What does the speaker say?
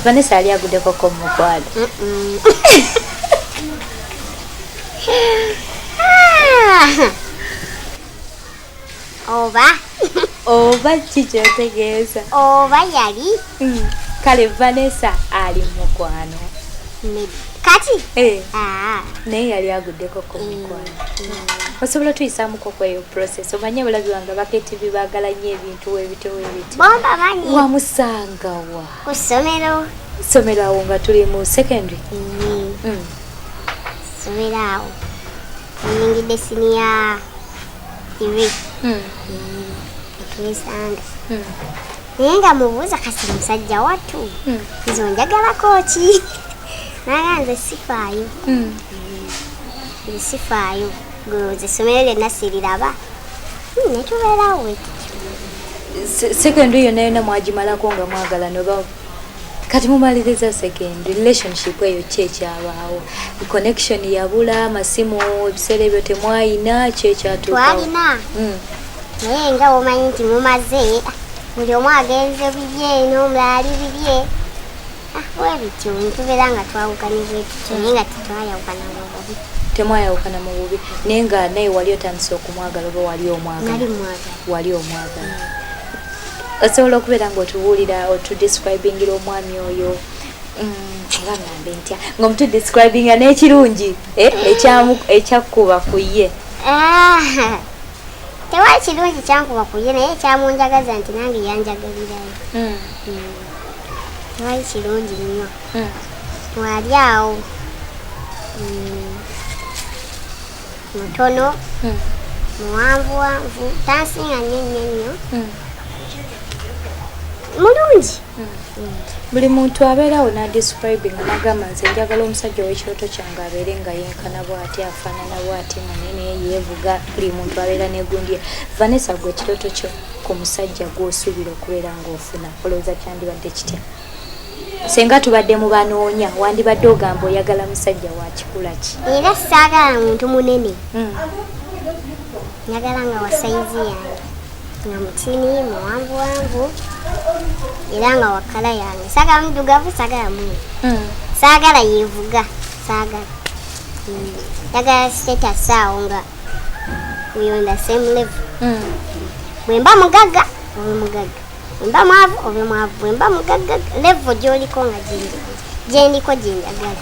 Vanessa yali aguddeko ko mu mukwano? Ah! Oba Oba ki kyotegeeza? Oba yali. Kale Vanessa ali mu mukwano? Kati. Eh. Ah. Naye yali aguddeko ko mu mukwano. Osobola otuyisaamuko kweyo process? Omanye abalabi wange aba KTV baagala nnyo ebintu webityo webityo. Bomba manyi. Wamusanga wa? Ku ssomero. Ssomero awo nga tuli mu secondary? Ssomero awo nyingidde senior 3. Etwesanga. Naye nga mubuuza, kasi musajja wattu, nze onjagalako ki? Naga nze sifaayo. Nze sifaayo, gwe essomero lyonna siriraba. Netubeerawo bwetutyo. Secondary yonna yonna mwagimalako nga mwagalana, oba kati mumaliriza secondary, relationship eyo ki ekyabaawo? Connection yabula, amasimu ebiseera ebyo temwayina, ki ekyatuukawo? Twalina. Naye nga womanyi nti mumaze, buli omu agenze bibye n'omulala ali bibye. Ah, bwe bityo ntubeera nga twawukanye bwe tutyo, naye nga tetwayawukana mu bubi. Temwayawukana mu bubi, naye nga naye wali otandise okumwagala oba wali omwagala? Nali mwagala. Wali omwagala. Osobola okubeera ng'otubuulira, otudescribingira omwami oyo, oba ngambe ntya, ng'omutudescribinga n'ekirungi ekyakkuba ku ye? Ah, tewali kirungi kyankuba ku ye, naye ekyamunjagaza nti nange yanjagalirayo. Tewali kirungi nnyo. Wali awo, mutono, muwanvuwanvu, tansinga nnyo nnyo nnyo. Mulungi. Buli muntu abeerawo n'adescribing n'agamba, "Nze njagala omusajja ow'ekirooto kyange abeere nga yenkana bw'ati, afaanana bw'ati, munene, yeevuga." Buli muntu abeera negundi ye. Vanessa, gwe ekirooto kyo ku musajja gw'osuubira okubeera ng'ofuna, olowooza kyandibadde kitya? Senga tubadde mu banoonya, wandibadde ogamba oyagala musajja wa kikula ki? Era saagala muntu munene. Njagala nga wa size yange, nga mutini, muwanvuwanvu, era nga wa colour yange. Saagala muddugavu, saagala mweru. Saagala yeevuga, saagala. Njagala status awo nga we on the same level. Bwe mba mugagga, obe mugagga, bwe mba mwavu, obe mwavu, bwe mba mugagga, level gy'oliko nga gyendiko gyenjagala.